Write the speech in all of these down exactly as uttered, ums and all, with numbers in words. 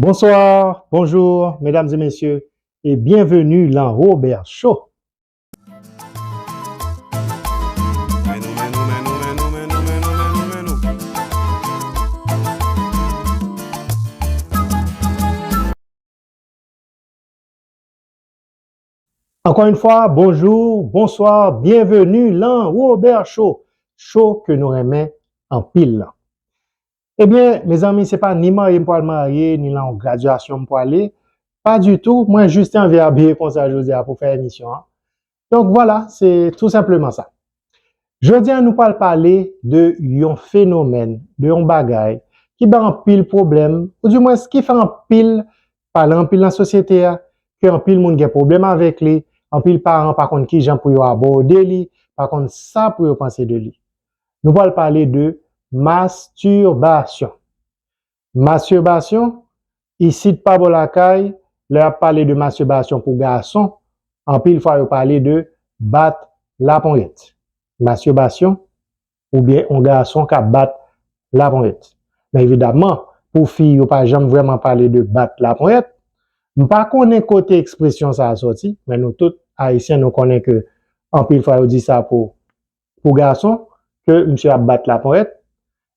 Bonsoir, bonjour, mesdames et messieurs, et bienvenue lan Robert Show. Encore une fois, bonjour, bonsoir, bienvenue lan Robert Show, show ke nou renmen anpil lan. Ebyen, mezanmi, se pa ni marye m pral marye, ni lan yon gradyasyon m prale. Pa ditou, mwen jis te anvi abiye konsa jodi a pou fè emisyon an. Donk, vwala, se tou senpleman sa. Jodi a, nou pral pale de yon fenomèn, de yon bagay ki bay anpil pwoblèm, oudimwens ki fè anpil pale anpil nan sosyete a, ke anpil moun gen pwoblèm avèk li, anpil paran pa konn kijan pou yo abòde li, pa konn sa pou yo panse de li. Nou pral pale de mastibasyon. Mastibasyon, isit pa bò lakay, lè y ap pale de mastibasyon pou gason, anpil fwa yo pale de bat laponyèt. Mastibasyon, oubyen yon gason k ap bat laponyèt. Men evidamman, pou fi, yo pa janm vrèman pale de bat laponyèt. M pa konnen kote ekspresyon sa a sòti, men nou tout Ayisyen, nou konnen ke anpil fwa yo di sa pou, pou gason, ke misye ap bat laponyèt.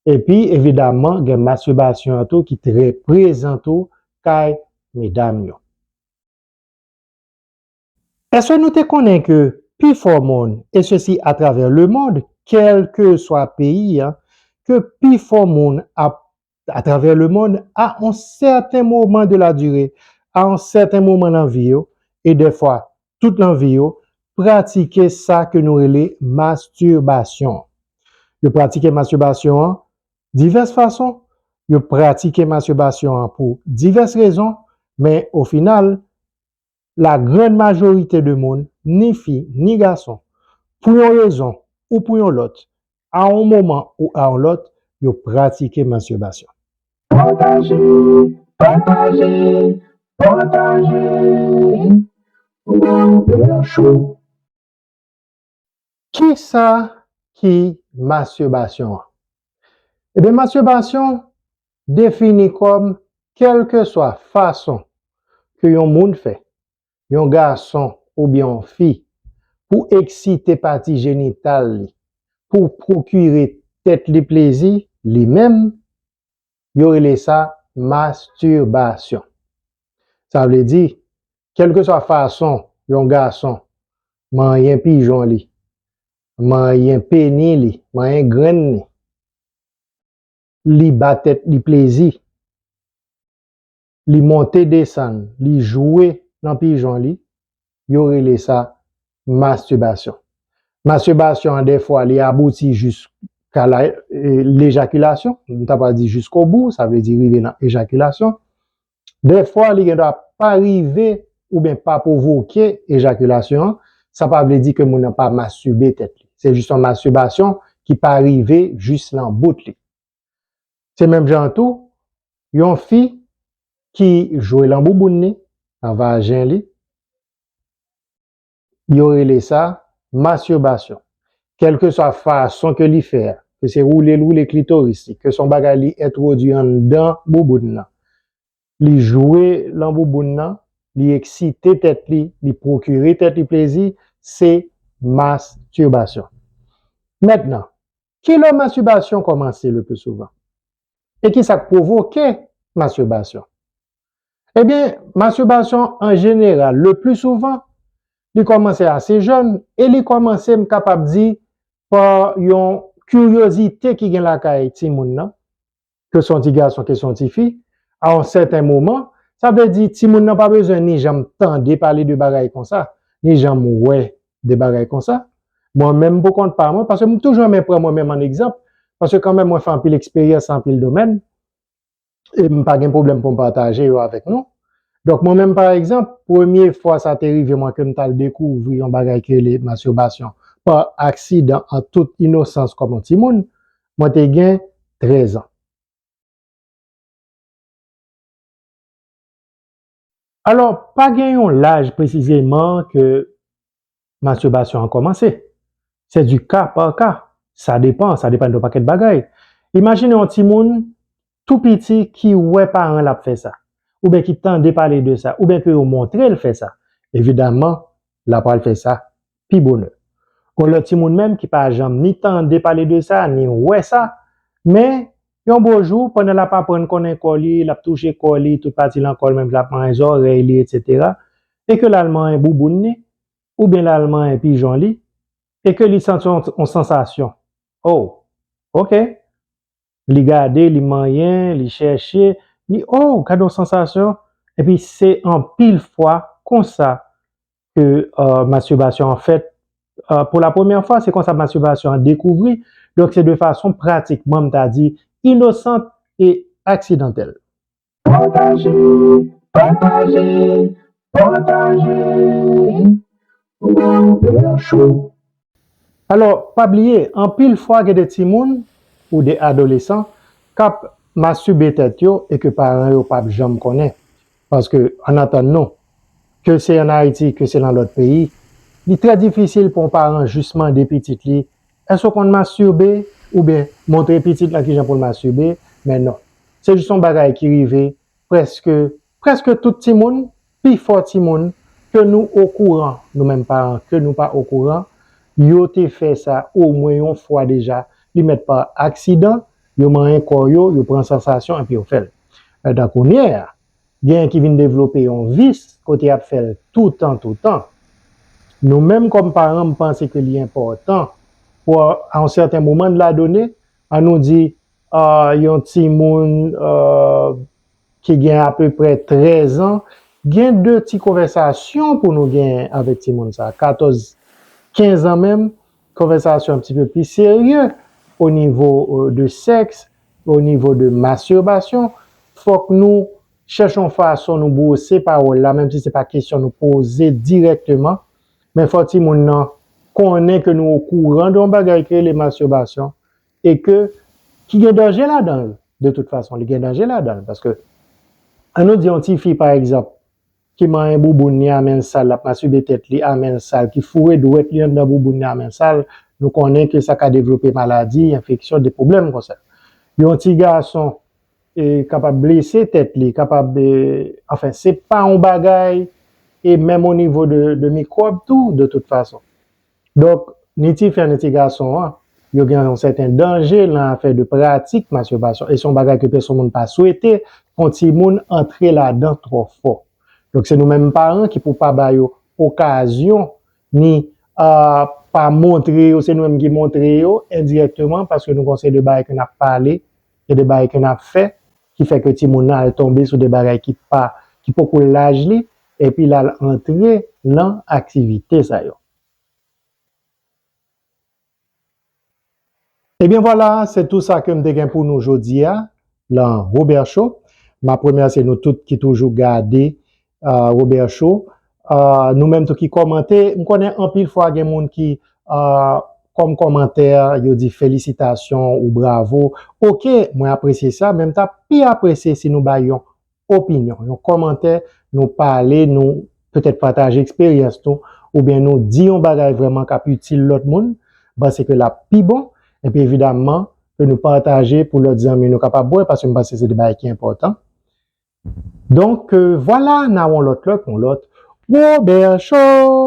Epi, evidamman, gen mastibasyon an tou ki trè prezan tou kay medam yo. Èske nou te konnen ke pifò moun, e sesi atravè lemonn, kèlkeswa peyi a, ke pifò moun ap, atravè lemonn, a yon sèten moman de la dire, a yon sèten moman nan vi yo, e dèfwa tout nan vi yo, pratike sa ke nou rele mastibasyon. Yo pratike mastibasyon an divès fason, yo pratike mastibasyon an pou divès rezon, men o final, la grande majorité de moun, ni fi, ni gason, pou yon rezon ou pou yon lòt, a yon moman ou a yon lòt, yo pratike mastibasyon. Pataje, pataje, pataje. Robert Show. Kisa ki mastibasyon an? Ebyen, mastibasyon defini kòm kèlkeswa fason ke yon moun fè, yon gason oubyen yon fi, pou eksite pati jenital li, pou pwokire tèt li plezi, li menm, yo rele sa mastibasyon. Sa vle di, kèlkeswa fason yon gason manyen pijon li, manyen peni li, manyen grenn li, li ba tèt li plezi, li monte desann, li jwe nan pijon li, yo rele sa mastibasyon. Mastibasyon an, dèfwa, li abouti jiska la, e, lejakilasyon, m ta pral di jiskobou, sa vle di rive nan ejakilasyon. Dèfwa, li gendwa pa rive oubyen pa pwovoke ejakilasyon an, sa pa vle di ke moun nan pa mastibe tèt li. Se jis yon mastibasyon ki pa rive jis nan bout li. Se menm jan an tou, yon fi ki jwe lan bouboun li, nan vajen li, yo rele sa mastibasyon. Kèlkeswa fason ke li fè a, ke se woule l woule klitoris li, ke se yon bagay li entwodui anndan bouboun nan, li jwe lan bouboun nan, li eksite tèt li, li pwokire tèt li plezi, se mastibasyon. Mentnan, kilè mastibasyon kòmanse le pli souvan? E kisa k pwovoke mastibasyon? Ebyen, mastibasyon an jeneral, le pli souvan, li kòmanse ase jèn e li kòmanse, m kapab di, pa yon kiryozite ki gen lakay timoun nan, ke se yon ti gason, ke se yon ti fi, a yon sèten moman, sa vle di timoun nan pa bezwen ni janm tande pale de bagay konsa, ni janm wè de bagay konsa. Mwen menm pou kont pa mwen, paske m toujou renmen pran mwen menm an egzanp, paske kanmenm mwen fè anpil eksperyans nan anpil domèn, e m pa gen pwoblèm pou m pataje yo avèk nou. Donk, mwen menm, pa egzanp, premye fwa sa te rive mwen ke m t al dekouvri yon bagay ki rele mastibasyon pa aksidan, an tout inosans, kòm yon timoun, mwen te gen trèz an. Alò, pa gen yon laj presizeman ke mastibasyon an kòmanse. Se du cas par cas. Sa depann, sa depann de yon pakèt bagay. Imajine yon timoun tou piti ki wè paran l ap fè sa. oubyen ki tande pale de sa, oubyen ke yo montre l fè sa, evidaman, l ap pral fè sa pi bonè. Gon lòt timoun menm ki pa janm ni tande pale de sa, ni wè sa, men yon bon jou, pandan l ap aprann konnen kò li, l ap touche kò li, tout pati nan kò l, menm jan l ap manyen zòrèy li, etsetera, e ke l al manyen bouboun li, oubyen l al manyen pijon li, e ke li santi yon, yon sansasyon. Oh, ok. Li gade, li manyen, li chèche, li, oh, gade yon sansasyon. Epi se anpil fwa konsa ke, euh, mastibasyon an fèt, euh, pou la premyè fwa, se konsa mastibasyon an dekouvri. Donk, se de fason pratikman, m ta di, inosant e aksidantèl. Pataje, pataje, pataje. Robert Show. Alò, pa bliye, anpil fwa gen de timoun ou de adolesan k ap mastibe tèt yo e ke paran yo p ap janm konnen. Paske, ann atann nou, ke se ann Ayiti, ke se nan lòt peyi, li trè difisil pou yon paran jis mande pitit li, èske w konn mastibe? Oubyen montre pitit lan kijan pou l mastibe? Men non. Se jis yon bagay ki rive prèske, prèske tout timoun, pifò timoun ke nou okouran, nou menm paran ke nou pa okouran, yo te fè sa omwen yon fwa deja. Li mèt pa aksidan, yo manyen kò yo, yo pran sansasyon epi yo fè l. Pandan kounye a, gen ki vin devlope yon vis kote y ap fè l toutan, toutan. Nou menm kòm paran, m panse ke li enpòtan pou, a yon sèten moman de la done, an nou di, ah, yon timoun, ah, ki gen apeprè trèz an, gen de ti konvèsasyon pou nou gen avèk timoun sa, katòz, kenz an menm, konvèsasyon un petit peu plus sérieux au niveau, euh, de sèks, au niveau de masturbation. Fòk nou chèche yon fason nou bwose pawòl la, menm si se pa kesyon nou poze dirèkteman, men fò timoun nan konnen ke nou okouran de yon bagay ki rele mastibasyon e ke ki gen danje ladan l, de tout fason, li gen danje ladan l, paske an nou di yon tifi, pa egzanp, ki manyen bouboun li a men l sal, l ap mastibe tèt li a men l sal, ki foure dwèt li anndan bouboun li a men l sal, nou konnen ke sa ka devlope maladi, enfeksyon, de pwoblèm konsa. Yon ti gason, e, kapab blese tèt li, kapab, e, anfen, se pa yon bagay, e menm o nivo de, de mikwòb tou, de tout fason. Donk, ni ti fi an, ni ti gason an, yo gen yon sèten danje nan afè de pratik mastibasyon. E se yon bagay ke pèsonn moun pa swete pou yon timoun antre ladan twò fò. Donk, se nou menm paran ki pou pa ba yo okazyon, ni, ah, pa montre yo, se nou menm ki montre yo endirèkteman, paske nou gen yon seri de bagay ke n ap pale, gen de bagay ke n ap fè, ki fè ke timoun nan al tonbe sou de bagay ki pa, ki poko laj li, epi l al antre nan aktivite sa yo. Ebyen vwala, se tou sa ke m te gen pou nou jodi a, lan Robert Show. M ap remèsye nou tout ki toujou gade, ah, Robert Show. Ah, nou menm tou ki kòmante, m konnen anpil fwa gen moun ki, ah, kòm kòmantè, yo di felisitasyon ou bravo. Oke, mwen apresye sa, men m ta pi apresye si nou bay yon opinyon, yon kòmantè, nou pale, nou petèt pataje eksperyans nou, oubyen nou di yon bagay vrèman k ap itil lòt moun, m panse ke l ap pi bon, epi evidaman, ke nou pataje pou lòt zanmi nou kapab wè, paske m panse se de bagay ki enpòtan. Donk, euh, vwala, n a wè yon lòt lè, yon lòt Robert Show!